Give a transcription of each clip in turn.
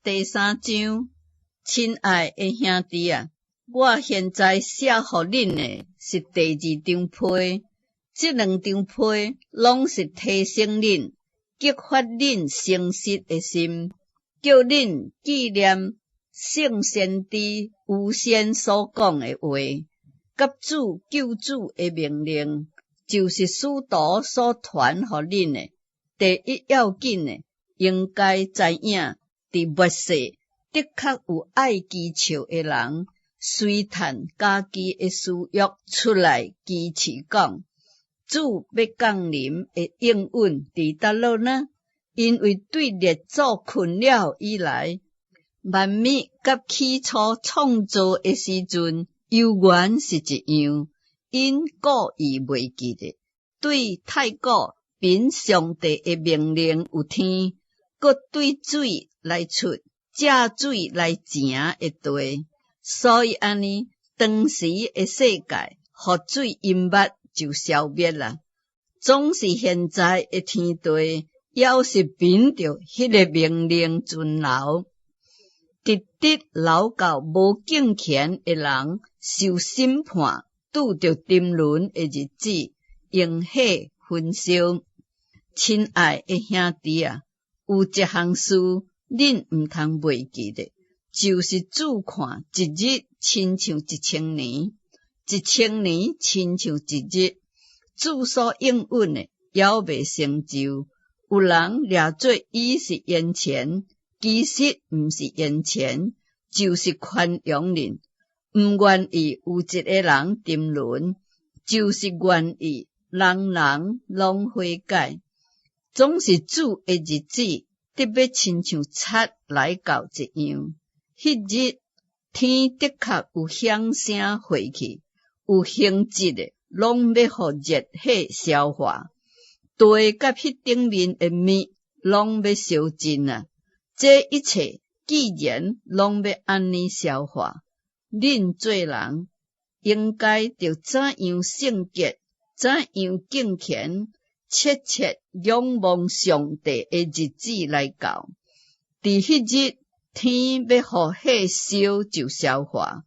第三章，親愛的兄弟啊，我現在寫予恁的是第二張批，這兩張批攏是提醒恁，激發恁誠實的心，叫恁紀念聖先知預先所講的話，佮主救主的命令，就是使徒所傳予恁的。第一要緊的，應該知影，佇末世的確有愛譏誚的人，隨趁家己的私欲出來譏誚講，主欲降臨的應允佇佗落呢？因為對列祖睏了以來，萬物佮起初創造的時陣，猶原是一樣。𪜶故意袂記得，對太古憑上帝的命令有天，閣對水來出，藉水來成的地，所以按呢，當時的世界，予水淹沒就消滅啦。總是現在的天地，猶是憑著彼个命令存留，直直留到無敬虔的人受審判，拄著沉淪的日子，用火焚燒。親愛的兄弟啊，有一項事，恁毋通袂記得，就是主看一日親像一千年，一千年親像一日。主所應允的，猶未成就。有人掠做伊是延遲，其實毋是延遲，就是寬容恁，毋願意有一个人沉淪，就是願意人人攏悔改。總是主的日子，得欲親像賊來到一樣。彼日天的確有響聲廢去，有形質的攏欲予熱火燒化，地佮彼頂面的物攏欲燒盡啊！這一切既然攏欲按呢燒化，恁做人應該著怎樣聖潔，怎樣敬虔，切切仰望上帝的日子來到。佇彼日，天欲予火燒就燒化，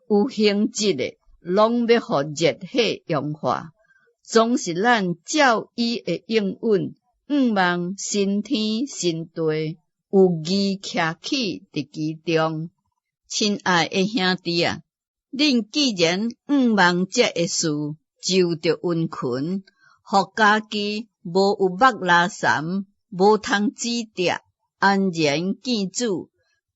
有形質的攏欲予熱火融化。總是咱照伊的應允，向望新天新地，有義徛起佇其中。親愛的兄弟啊，恁既然向望這个事，就著殷勤，予家己無有目拉潲，無通指摘，安然見主，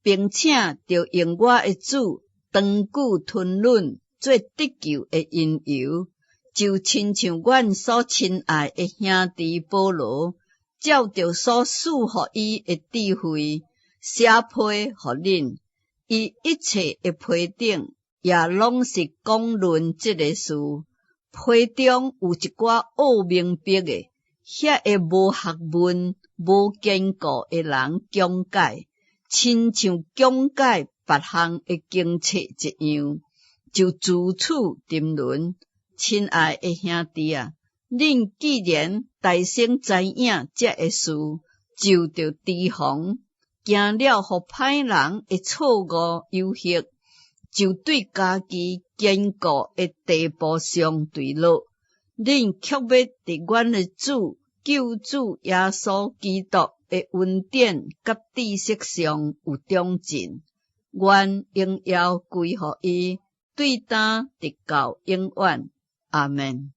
並且著用我的主長久吞忍做得救的因由，就親像阮所親愛的兄弟保羅，照著所賜予伊的智慧，寫批予恁。伊一切的批頂，也攏是講論這个事。批中有一寡惡明白的，遐个無學問、無堅固的人講解，親像講解別項的經冊一樣，就自取沉淪。親愛的兄弟啊，恁既然大先知影這个事，就著提防，驚了予歹人的錯誤誘惑，就對家己堅固的地步上墜落。恁卻欲佇阮的主救主耶穌基督的恩典佮知識上有長進。願榮耀歸予伊，對今直到永遠。阿們。